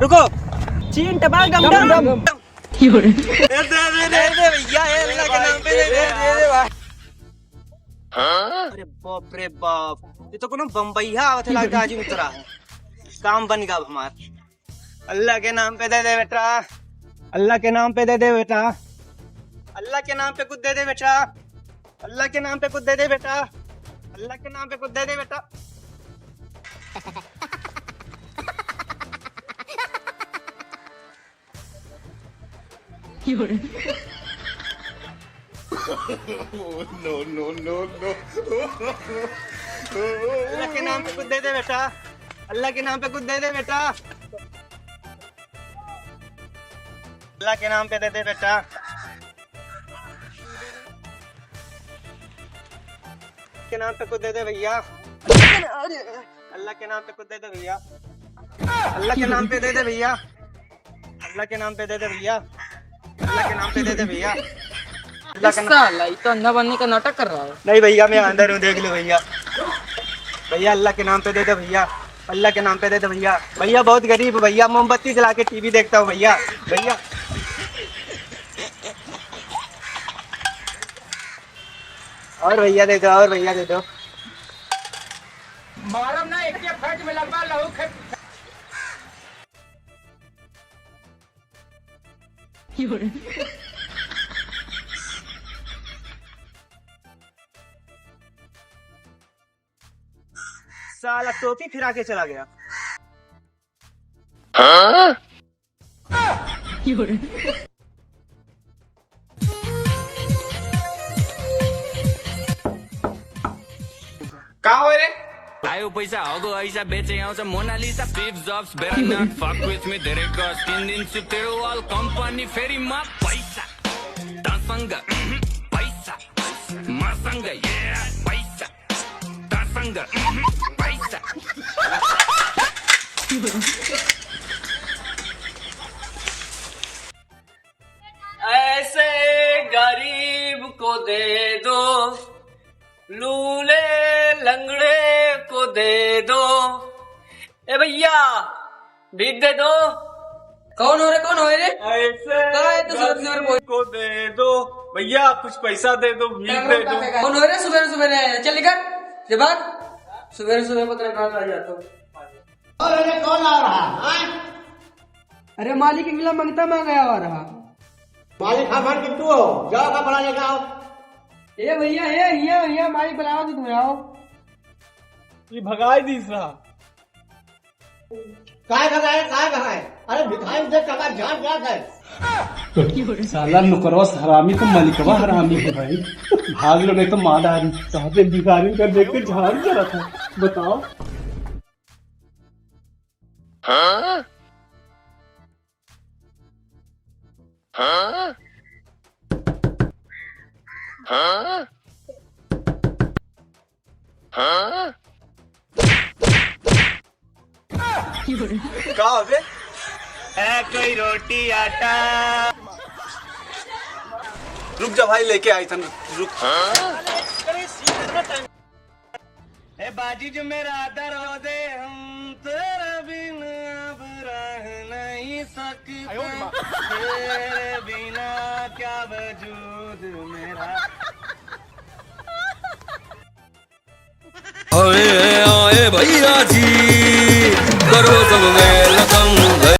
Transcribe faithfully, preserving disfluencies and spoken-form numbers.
रुको, चीन टपाल डम डम। ए, दे, दे, दे, दे भैया, ए, अल्लाह के नाम पे दे, दे, दे, दे भाई। अरे बाप रे बाप, ये तो कोनो बम्बईया आवत है, लगता आज ही उतरा है। काम बन गया अब हमार। अल्लाह के नाम पे दे दे बेटा, अल्लाह के नाम पे दे दे बेटा, अल्लाह के नाम पे कुछ दे दे बेटा, अल्लाह के नाम पे कुछ दे दे बेटा, अल्लाह के नाम पे कुछ दे दे बेटा। No, no, no, no। अल्लाह के नाम पे कुछ दे दे बेटा, अल्लाह के नाम पे कुछ दे दे बेटा, अल्लाह के नाम पे दे दे बेटा, के नाम पे कुछ दे दे भैया, अरे, अल्लाह के नाम पे कुछ दे दे भैया, अल्लाह के नाम पे दे दे भैया। अल्लाह के नाम पे दे दे भैया, अल्लाह के नाम पे दे दे भैया, अल्लाह के नाम। साला, ये तो अंधा बनने का नाटक कर रहा है। नहीं भैया, मैं अंदर हूँ, देख लो भैया। भैया, अल्लाह के नाम पे दे दे भैया, अल्लाह के नाम पे दे दे भैया। भैया, बहुत गरीब भैया, मोमबत्ती जला के टीवी देखता हूँ भैया। भैया, और भैया दे दो, और भैया दे दो। मारम ना, एक के फट में लगवा लहू खे- साला टोपी फिरा के चला गया। का हो रे? आयो पैसा, होगो ऐसा बेचे आउँछ मोनालिसा, Steve Jobs, better not fuck with me, धेरै गस, तीन दिन सुतेर वाल, company फेरि मा पैसा, तसँग, उहुँ, पैसा, मसँग, yeah, पैसा, तसँग, उहुँ, पैसा। ऐसे गरीब को दे दो, लूले लंगड़े को दे दो। ए भैया, भीख दे दो। कौन हो रे, कौन हो रे? ऐसे का है तो सुबह सुबह बोल- गरीब को दे दो। भैया, कुछ पैसा दे दो, भीख दे दो। कौन हो रे सुबह सुबह रे? चल निकल, ये बात। सुबह सुबह पत्रकार आ जाता हूँ। और अरे कौन आ रहा है? अरे मालिक, एक मिला मंगता मांगा आ रहा। मालिक हमार किट्टू हो, जाओ का बड़ा लेके आओ। ए भैया, ए, हिया, हिया, मालिक बुलावा तो तुम आओ। ये भगाई दीस रहा। काय भगाए, काय भगाए? अरे भिखारी देख के हमार जान जात है। साला नुकरवा हरामी तो मलिकवा हरामी है भाई। भाग लो नहीं तो मार डाली। कहते भिखारी का देख के झाड़ जरा था। बताओ। हाँ? हाँ? हाँ? हाँ? का हो बे? ए, कोई रोटी आटा। रुक जा भाई, लेके आई थन, रुक। हाँ? ए बाजी जो मेरा दर्द है, हम तेरे बिन अब रह नहीं सकते। तेरे बिना क्या वजूद मेरा। अरे आए भैया जी, करो सब welcome।